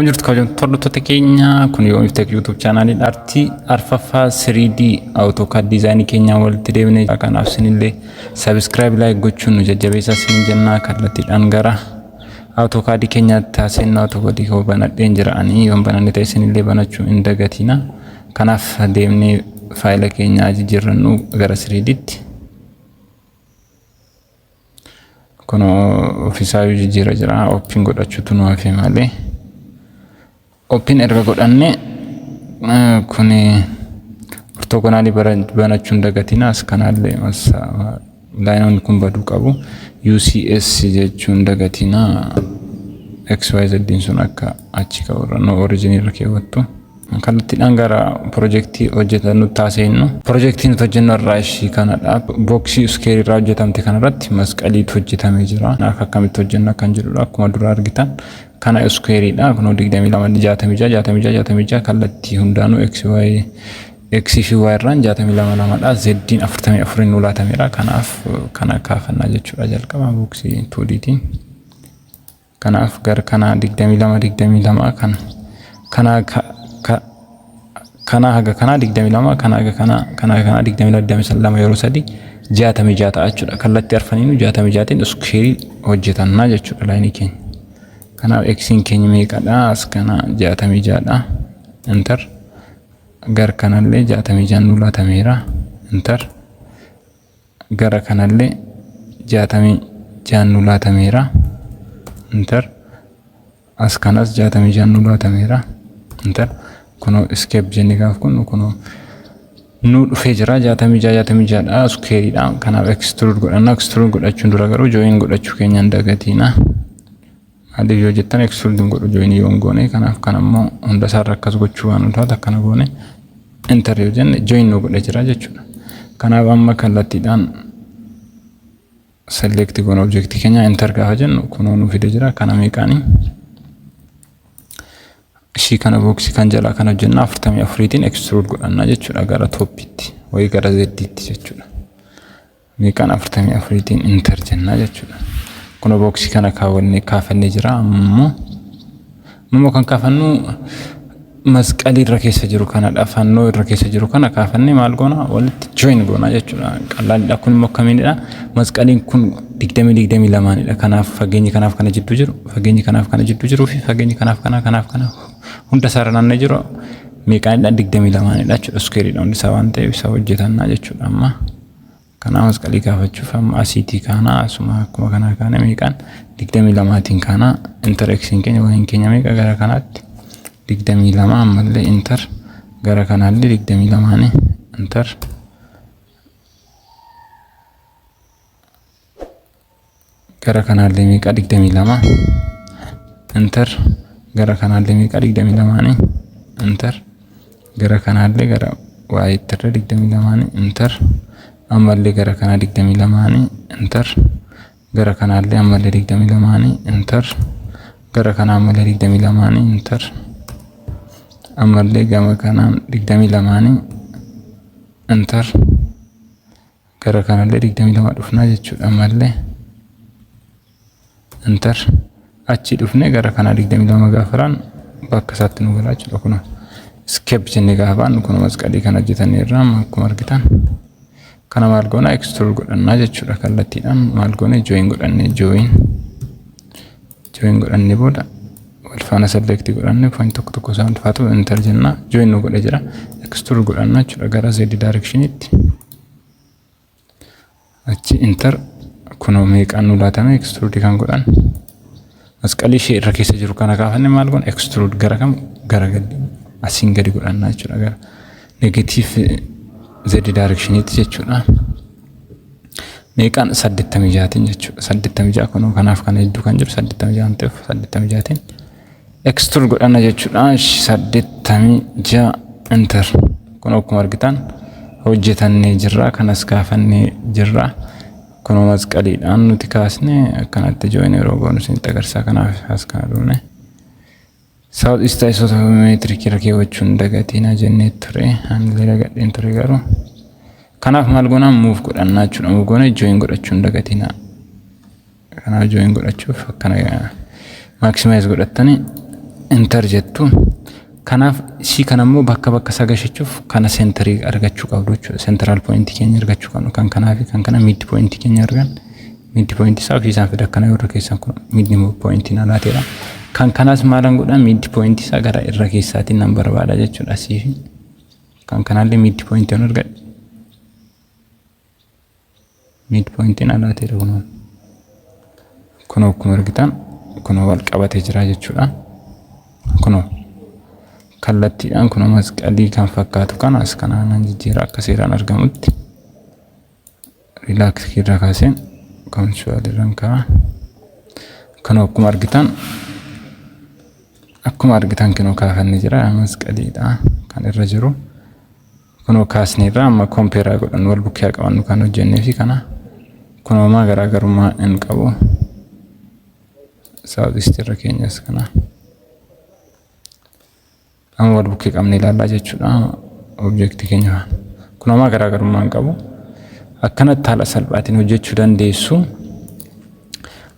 Akkam jirtu kabajamtoota hordoftoota keenya? Kun Yoomiif Tech YouTube channeliidha. Artii arfaffaa 3D AutoCAD diizaayinii keenyaan walitti deebinee, kanaaf isinillee subscribe, like gochuun nu jajjabeessaa isin jennaa. Kallattiidhaan gara AutoCAD keenyaatti taasisnaa. AutoCAD koo banadheen jira ani. Yoon bananne ta'e isinillee banachuu hin dagatina. Kanaaf deemnee faayila keenyaa jijjiirrannu gara 3Dtti. Kun ofiisaayyuu jijjiira jira. Open godhachuutu nu hafe malee. Open erga godhanne, kun orthogonalii banachuun dagatina. As kanaallee lineoonni kun baduu qabu. UCS jechuun dagatina. XYZ sun akka achi ka'urra no origin irra keewwattu. Kallattiidhaan gara pirojektii hojjetannu taasisnu. Pirojektii nuti hojjennu irraa ishii kanadha. Boxii square irraa hojjetamte kanarratti masqaliitu hojjetamee jira. Akka akkamitti hojjennu akkan jedhudha. Akkuma dura argitan kana squareiidha. Kunoo 22, 66, 66, 66, kallattii hundaanuu X, Y, X fi Y irraan 62 lamadha. Z'n 44 nu laatameera. Kanaaf kana kaafannaa jechuudha jalqaba boxii 2Dtiin. Kanaaf gara kana 22, 22, kan kana kana haga kana 22, kana haga kana, kana haga kana 22, 22 yeroo sadi 66 ta'a jechuudha. Kallattii arfaniinuu 66tiin squareii hojjetannaa jechuudha lineii keenya. Kanaaf X'n keenya meeqadha? As kana 66dha. Enter. Gara kanallee 66 nu laatameera. Enter. Gara kanallee 66 nu laatameera. Enter. As kanas 66 nu laatameera. Enter. Kunoo escape jennee gaaf kun kunoo nu dhufee jira, 66, 66dha, squareiidha. Kanaaf extrude godhanna. Extrude godhachuun dura garuu join godhachuu keenya hin dagatiina. Maaliif yoo jettan, extrude hin godhu join yoo hin goone. Kanaaf kan ammoo hunda isaarra akkas gochuu waan ulfaatu, akkana goone enter yoo jenne join nu godhe jira jechuudha. Kanaaf amma kallattiidhaan select goona object keenya. Enter gaafa jennu kunoo nu fide jira. Kana meeqaanii ishii kana boxii kan jalaa kan hojjenna 44tiin extrude godhanna jechuudha, gara topitti wayii gara Z'itti jechuudha. Meeqaan? 44tiin enter jennaa jechuudha. Kun boxii kana kaawwannee kaafannee jira. Ammoo kan kaafannu masqalii irra keessa jiru kanadha. Fannoo irra keessa jiru kana kaafannee maal goona? Walitti join goona jechuudha. Qal'aadha. Kun immoo akkamiinidha? Masqaliin kun digdamii digdamii lamaanidha. Kanaaf fageenyi kanaaf kana jidduu jiru, fageenyi kanaaf kana jidduu jiruu fi fageenyi kanaaf kana kanaaf kana hunda isaarra naannee jiru meeqaanidha? 22dha jechuudha. Squareiidha hundi isaa waan ta'eef isa hojjetannaa jechuudha amma. Kanaaf masqalii kaafachuuf amma asiitii kaanaa, asuma akkuma kanaa kaane, meeqaan? 22tiin kaanaa. Enter. X'n keenya, Y'n keenya meeqa? Gara kanaatti 22. Ammallee enter. Gara kanaallee 22ni. Enter. Gara kanaallee meeqa? 22. Enter. Gara kanaallee meeqa? 22ni. Enter. Gara kanaallee gara Y'itti irra 22ni. Enter. Ammallee gara kanaa 22ni. Enter. Gara kanaallee ammallee 22ni. Enter. Gara kanaa ammallee 22ni. Enter. Ammallee gama kanaan 22ni. Enter. Gara kanallee 22 dhufnaa jechuudha ammallee. Enter. Achi dhufnee gara kanaa 22 gaafa raan bakka isaatti nu galaa jechuudha. Kun escape jennee gaafa baannu kun masqalii kana hojjetannee irraa. Amma akkuma argitan kana maal goona? Extrude godhannaa jechuudha. Kallattiidhaan maal goone? Join godhannee, join godhannee booda wal faana select godhannee point tokko tokko isaan ulfaatu enter jennaa, join nu godhe jira. Extrude godhannaa jechuudha gara Z directionitti. Achi enter. Kunoo meeqaan nu laatame extrude kan godhan? Masqalii ishee irra keessa jiru kana kaafanne maal goona? Extrude gara kam? Gara gadi, asiin gadi godhannaa jechuudha, gara negative Z directionitti jechuudha. Meeqaan? 86tiin jechuudha. 86 kunoo kanaaf kana hedduu kan jiru 86 waan ta'eef 86tiin extrude godhanna jechuudha. 86, enter. Kun akkuma argitan hojjetannee jirra. Kanas kaafannee jirra. Kunoo masqaliidhaan nuti kaasne akkanatti join yeroo goonu isinitti agarsiisa. Kanaaf as kana dhufne. South East Isometric irra keewwachuun dagatiin jennee ture. Anillee dagadheen ture garuu. Kanaaf maal goonaa? Move godhannaa jechuudha. Move goonee join godhachuun dagatina. Kanaaf join godhachuuf akkana maximize godhattanii Enter jettu. Kanaaf ishii kana immoo bakka bakka isaa gashachuuf kana centerii argachuu qabdu jechuudha. Central pointii keenya argachuu qabnu, kan kanaa fi kan kana mid pointii keenya argan. Mid pointii isaa ofii isaan fida. Akkana yoo irra keessan kun mid pointiin alaateedha. Kan kanaas maalan godha? Mid pointii isaa gara irra keessaatiin nan barbaada jechuudha asii fi kan kanaallee mid pointii yoon argadhe, mid pointiin alaateedha kunoo. Kunoo akkuma argitan kunoo wal qabatee jira jechuudha. Kunoo kallattiidhaan kunoo masqalii kan fakkaatu kana as kanaan nan jijjiira akka seeraan argamutti. Relaxii irraa kaaseen control irraan ka'a. Kunoo akkuma argitan kunoo kaafannee jira, masqaliidha kan irra jiru. Kunoo kaasneerra. Amma compare godhannu, wal bukkee qabannu kan hojjennee fi kana. Kunoo maa garaagarummaa hin qabu. South east irra keenyas kana. Amma wal bukkee qabne ilaallaa jechuudha objectii keenya faana. Kunoo maa garaagarummaa hin qabu. Akkanatti haala salphaatiin hojjechuu dandeessu.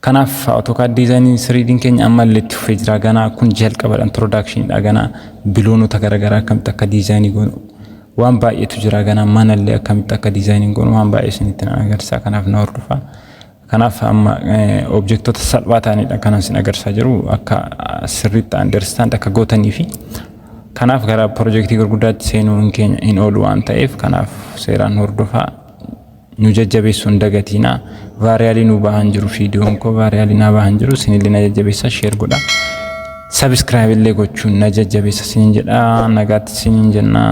Kanaaf AutoCAD designii 3D'n keenya ammallee itti fufee jira. Ganaa kun jalqabadha, introductioniidha. Ganaa biloonota garaagaraa akkamitti akka designii goonu waan baay'eetu jira. Ganaa manallee akkamitti akka designii goonu waan baay'ee isinitti nan agarsiisa. Kanaaf na hordofaa. Kanaaf amma objectoota salphaa ta'anidha kanan isin agarsiisaa jiru, akka sirriitti understand akka gootanii fi kanaaf gara projectii gurguddaatti seenuun keenya hin oolu waan ta'eef, kanaaf seeraan hordofaa, nu jajjabeessuu hin dagatiinaa. Viralii nu bahan jiru, viidiyoon koo viralii naa bahan jiru, isinillee na jajjabeessa, share godha. Subscribe illee gochuun na jajjabeessa isiniin jedha, nagaatti isiniin jenna.